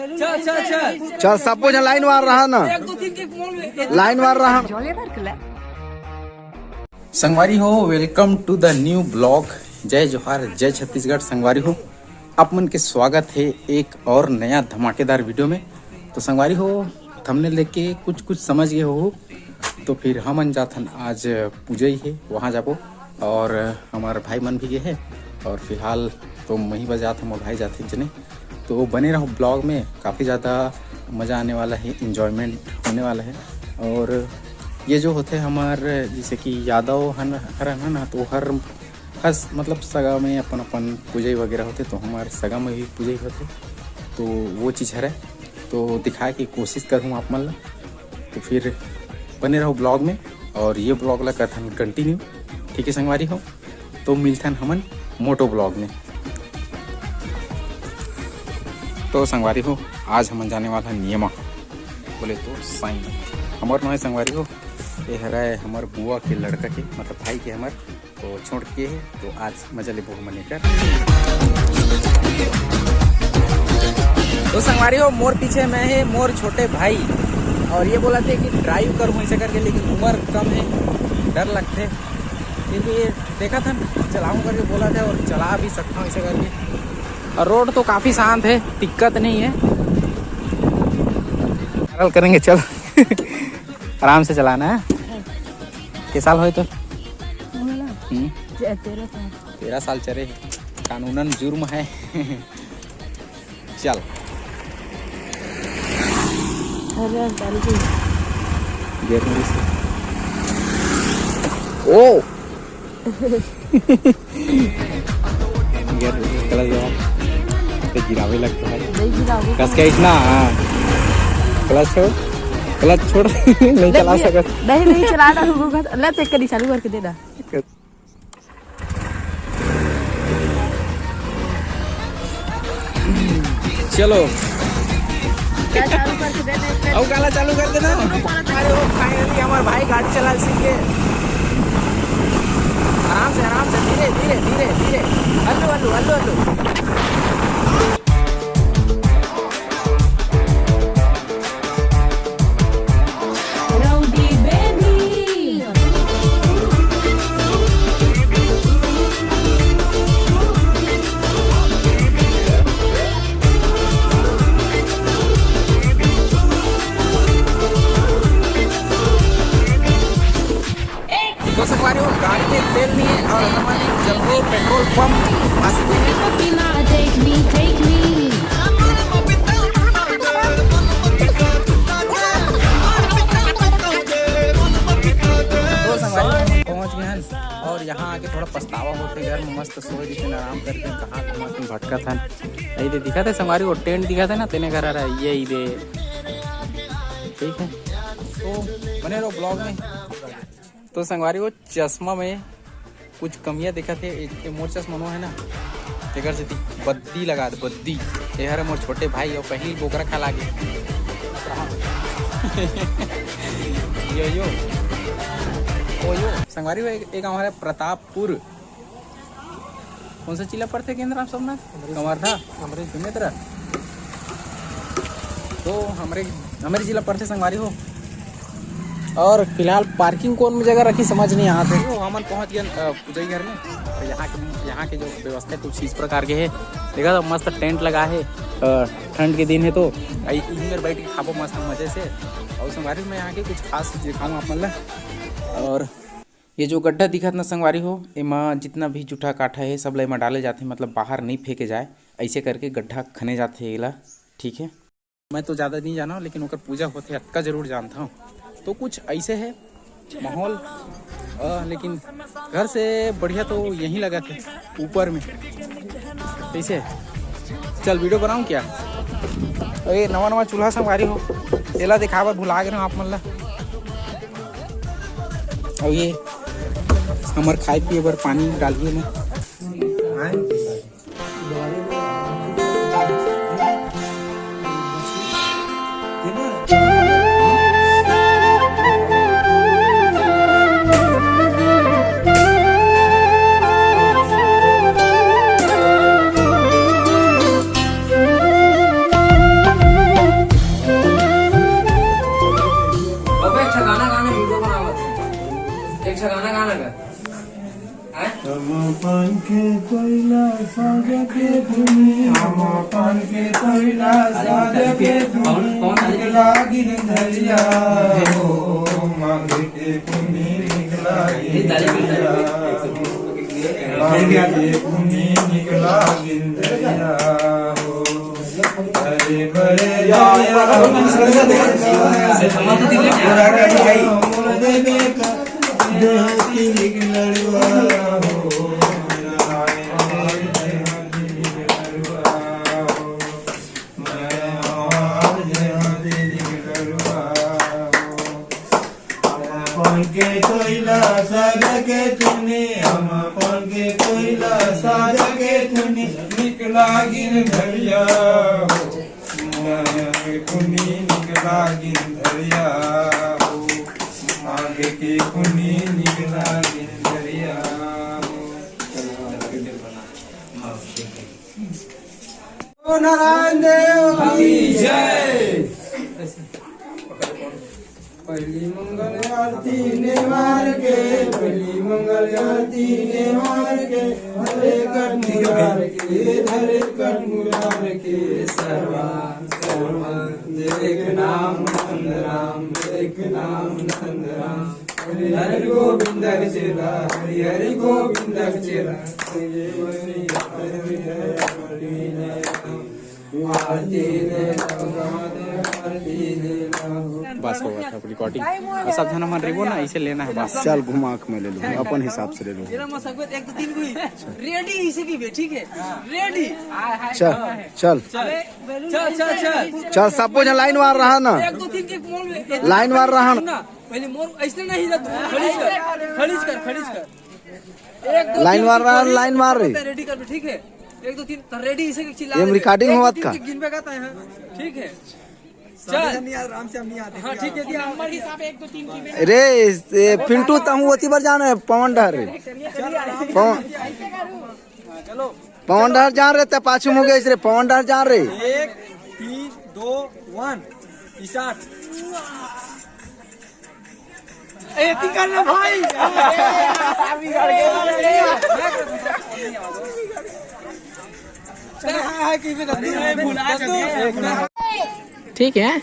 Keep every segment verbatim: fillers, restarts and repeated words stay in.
चल, सब कुछ लाइन मार रहा ना, लाइन मार रहा। संगवारी हो, welcome to the new blog। जय जोहार, जय छत्तीसगढ़। संगवारी हो, आप मन के स्वागत है एक और नया धमाकेदार वीडियो में। तो संगवारी हो, थंबनेल देख के कुछ कुछ समझ गए हो, तो फिर हमन जाथन आज पूजई है, वहाँ जाबो। और हमार भाई मन भी गए हैं, और फिलहाल तो मही बजात हम, भाई जाते जने। तो बने रहो ब्लॉग में, काफ़ी ज़्यादा मज़ा आने वाला है, इन्जॉयमेंट होने वाला है। और ये जो होते हमार, जैसे कि यादव हन हरन है ना, तो हर हर मतलब सगा में अपन अपन पूजई वगैरह होते, तो हमार सगा में भी पूजई होते, तो वो चीज़ हरे। तो दिखाए के कोशिश करूँ आप मन ला। तो फिर बने रहो ब्लॉग में, और ये ब्लॉग ला करथन कंटिन्यू। ठीक है संगवारी हो, तो मिलथन हमन मोटो ब्लॉग में। तो संगवारी हो, आज हमन जाने वाला नियमा, बोले तो साईं। हमर नोहे संगवारी हो, ये हरे हमर बुआ के लड़का के, मतलब भाई के हमर, तो छोड़ के है, तो आज मजा लेबो हमन एकर। तो संगवारी हो, मोर पीछे में है मोर छोटे भाई, और ये बोला थे कि ड्राइव करूँ ऐसे करके, लेकिन उम्र कम है, डर लगते। फिर भी ये देखा था, चलाऊँ करके बोला था, और चला भी सकता हूँ ऐसे करके। और रोड तो काफ़ी शांत है, दिक्कत नहीं है। वायरल करेंगे, चल। आराम से चलाना है। के साल होय तो? हम्म। तेरह साल चले, कानूनन जुर्म है। चल। अरे, गाड़ी की। गियर में से। ओ! गियर, क्लच दबा। तो गिरावे लगता है। नहीं गिरावे। कस के इतना, हाँ। क्लच छोड़, क्लच छोड़। नहीं चला नहीं, सकत। नहीं, नहीं चला रहा हूँ, रुको, ले, तो एक करी चालू करके दे ना। चलो। चालू करके दे दे। अब गाला चालू कर देना। अरे वो finally हमार भाई गाड़ी चला सीख गए। आराम से, आराम से, धीरे, धीरे, धीरे, धीरे। हल्लू, हल्लू, हल्लू, हल्लू। तो संगवारी हो, गाड़ी में तेल नहीं है और हमन जम्बो पेट्रोल पंप पास में है। तो संगवारी हो, पहुंच गए हैं और यहाँ आके थोड़ा पछतावा होते, घर में मस्त सोए रहिते, आराम करके कहाँ घुमा के भटकत हन। यही दे दिखा थे संगवारी, वो टेंट दिखा थे ना, तेने घर आ रहा है, ये ही दे। ठीक है, तो बने रहो ब्लॉग में। तो संगवारी, वो चश्मा में कुछ कमियां दिखत हे। एक, एक मोर चश्मा नो है ना, तेकर सेती बद्दी लगा दे, बद्दी। ये हर मोर छोटे भाई और पहली बोकरा खा लागे। यो, यो। ओ, यो। संगवारी हो, एक, एक हमारे प्रतापपुर कौन सा जिला पड़थे, केंद्र आप सब ना? अमरेली। कवर्धा? अमरेली। सुने तेरा? तो हमरे, हमरे जिला पड़थे संगवारी हो। और फिलहाल पार्किंग कौन जगह रखी, समझ नहीं आते। तो हमन पहुंच गए, अ, पूजई घर में। तो यहाँ के, यहाँ के जो व्यवस्था है कुछ इस प्रकार के है। देखा तो मस्त टेंट लगा है, अ, ठंड के दिन है तो आई-, इही मेर बैठ के खाबो मस्त मजे से। और संगवारी, मैं यहाँ के कुछ खास चीज दिखाऊँ आप मन ला। और ये जो गड्ढा दिखत ना संगवारी हो, एमा जितना भी जूठा काठा हे, सब ला एमा डाले जाथे, मतलब बाहर नहीं फेंके जाए, ऐसे करके गड्ढा खने जाथे एला, ठीक है। मैं तो ज़्यादा नहीं जाना, लेकिन ओकर पूजा होथे, अतका जरूर जानता हूँ। तो कुछ ऐसे है माहौल, अ, लेकिन घर से बढ़िया तो यहीं लगा थे, ऊपर में। कैसे? चल, वीडियो बनाऊँ क्या? अरे, नवा नवा चूल्हा संगवारी हो, एला दिखावा भुला गे ना आप मन ला। अब ये हमर खाए पिए बर पानी डालिए ना। के धुनी, आमा पान के तोइला, साजा के धुनी, निकला गिरधरिया हो, माघ के पुन्नी निकला गिरधरिया हो, माघ के पुन्नी निकला गिरधरिया हो। बड़े बड़े अपन के कोइला साजा के धुनी, हम अपन के कोइला साजा के धुनी, निकला गिरधरिया हो, माघ के पुन्नी निकला गिरधरिया हो, माघ के पुन्नी निकला गिरधरिया हो। ओ नारायण देव की जय। पहली मंगल आरती नेवार के, पहली मंगल आरती नेवार के, धरे कट मुरार के, धरे कट मुरार के, सर्वा सर्वा देख नाम नंद राम, देख नाम नंद राम। हरि हरि गोविंद के चेला, हरि हरि गोविंद के चेला। आरती ले लो, आरती ले लो। बस हो गया था रिकॉर्डिंग। बस अब झन हमन रेबो ना, इसे लेना है बस। चल घुमा के मैं ले लूँ, अपन हिसाब से ले लूँ। मेरा मसकबत एक दो तीन को ही। रेडी इसे की बे, ठीक है? रेडी। चल चल चल चल चल। चल सबो झन लाइन वार रहा ना। एक दो तीन के मोल में लाइन वार रहा ना। पहले मोर ऐसे नहीं जा तू। खड़ीज कर, खड़ीज कर, खड़ीज कर। एक दो लाइन तीन मार रहा है, खड़ीज लाइन मार रही। रेडी कर, ठीक है? एक दो तीन तो रेडी इसे चिल्ला ये दे। रिकॉर्डिंग एक दो हुआ तीन का? के गिन पे कहता है, ठीक है? चल। नहीं यार, राम श्याम नहीं आते। हाँ, ठीक है, दिया। नंबर हिसाब एक दो तीन की। रे, ए, पिंटू, तहूँ ओती बर जाना है, पवन डहर रे। पवन, चलो। पवन डहर जा रे, ते पाछू मुँह गइस रे, पवन डहर जा रे। एक, तीन, दो, वन, स्टार्ट। ए, निकल ना भाई। ठीक है,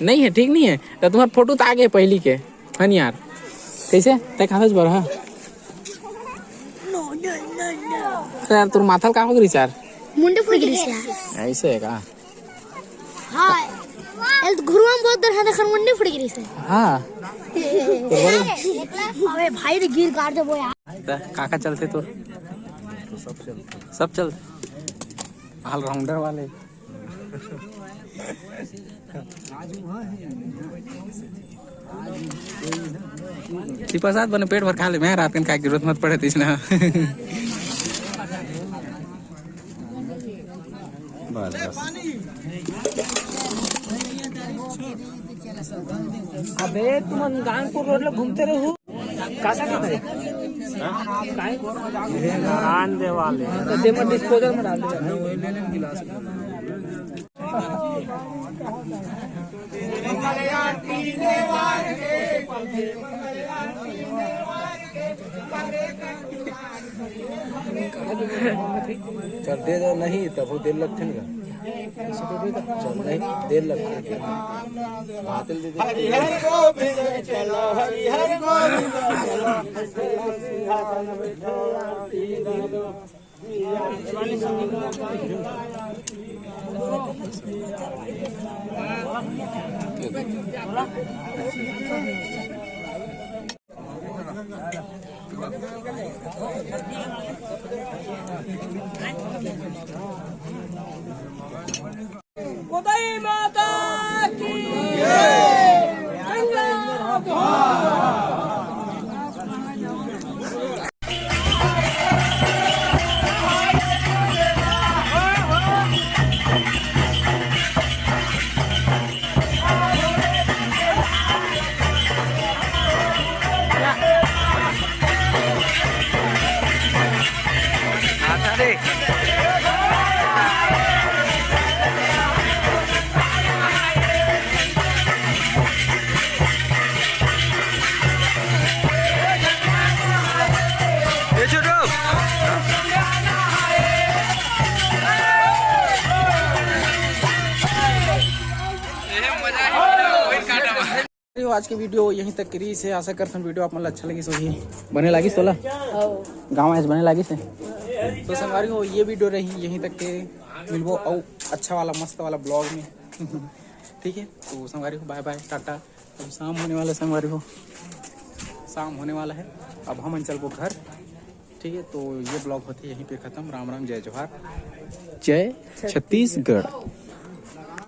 नहीं है, ठीक नहीं है। तो तुम्हार फोटो तो आगे पहली के, हन यार, कैसे तय कागज पर है? तो यार, तोर माथा ल का हो गई यार? मुंडी फूट गई यार। ऐसे है का? हाँ, एल तो घुरुआ में बहुत डर है, देखन मुंडी फूट गई से। हाँ। अबे भाई, रे गिर काट देबो यार। त का का चलथे तोर? सब चलथे। ऑलराउंडर वाले। ती प्रसाद बने पेट भर खा ले, मैं रात कन खाए की जरूरत मत पड़े तीस ना। बस, बस। अबे तुम गानपुर रोड में घूमते रहो। का सा करते? काय? आन दे वाले। तो दे मत, डिस्पोजल में डाल दे। चल, दे दो, नहीं, तब वो देर लगथे ना। चल, नहीं, देर लगथे। बादल दे दे। हरि हरि गोविंद चलो, हरि हरि गोविंद चलो। गोदई माता की जय। तो आज के वीडियो यहीं तक के रहिस हे। आशा करथन वीडियो आप मन ला अच्छा लगिस होही। बने लागिस तोला? गाँव आज बने लागिस हे। तो संगवारी हो, ये वीडियो रही यहीं तक के। मिलबो अउ अच्छा वाला, मस्त वाला ब्लॉग में। ठीक है, तो संगवारी हो, बाय बाय, टाटा। अब शाम होने वाला है संगवारी हो, शाम होने वाला है। अब हमन चलबो घर। ठीक है, तो ये ब्लॉग होथे यहीं पे खत्म। राम राम, जय जोहार, जय छत्तीसगढ़।